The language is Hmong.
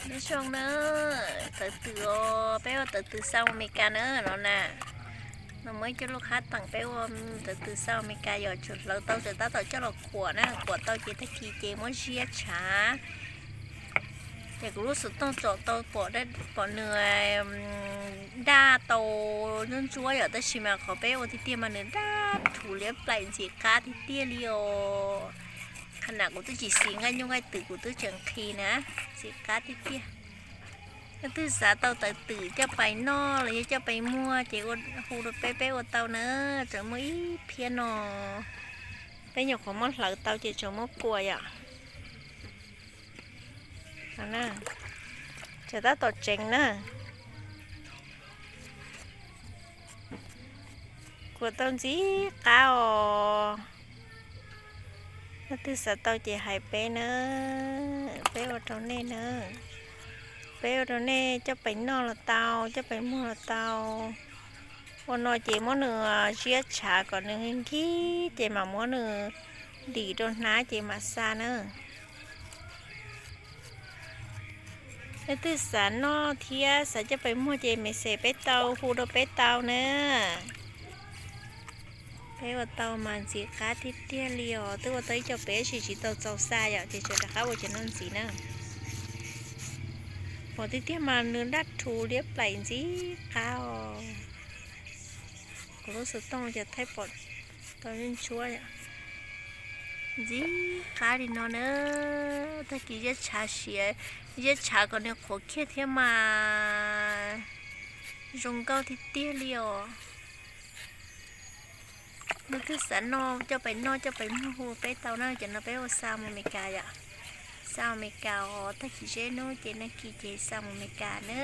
Nyob zoo na, tawv twm os, peb ua tawv twm xa Amelikas na no na. No muaj ib co lub qhab teem peb ua tawv twm xa Amelikas, yog tseem hlawv tau tseem tab tom coj los kuam na, kuam tau ces tag kis ces muab ziab tshav. Ces kuv lub xov tooj tsom tau pom, pom nws daj tau ntsuab ntsuab yom, tab sis mas qhov peb ua tiag tiag mas nws daj rhuv liab plaim ntxim qab tiag tiag li os. Qhov no kuv twb tsis xis nqaij nyuj nqaij twm kuv twb tseem nqhis na, ntxim qab tiag tiag. Leej twg xav tau tawv twm coj pais noj los yog coj pais muag ces hu rau peb, peb ua tau na. Tseem muaj ib phiab no, peb nyuam qhuav muab hlawv tau ces tseem muab kuam yom. Tseem tab tom tseev na. Kuam tau ntxim qab os. Leej twg xav tau ces hais peb na, peb ua rau nej na. Peb ua rau nej coj pais noj los tau, coj pais muag los tau. Ua no ces muab nws ziab tshav kom nws nkig ces mam muab nws dim rau hnab ces mam xa na. Leej twg xav noj thiab xav coj pais muag ces message peb tau, hu rau peb tau na. Peb ua tau mas ntxim qab tiag tiag li os, twb ua tau ib co peb tab sis tsis tau txaus xa yom, ces tseem rov qab ua cov no ntxiv na. Pom tiag tiag mas nws daj rhuv liab plaim ntxim qab os. Kuv lub xov tooj ces thaij pom tau ntsuab ntsuab yom. Ntxim qab li no na, tag kis ziab tshav siav, ziab tshav kom nws qhuav kiag thiab mas zoo nkauj tiag tiag li os. Leej twg xav noj coj pais noj coj pais muag hu peb tau na, cov no peb ua xa mus Amelikas yom. Xa Amelikas os, tag kis zeb hnub ces nag kis ces xa mus Amelikas na.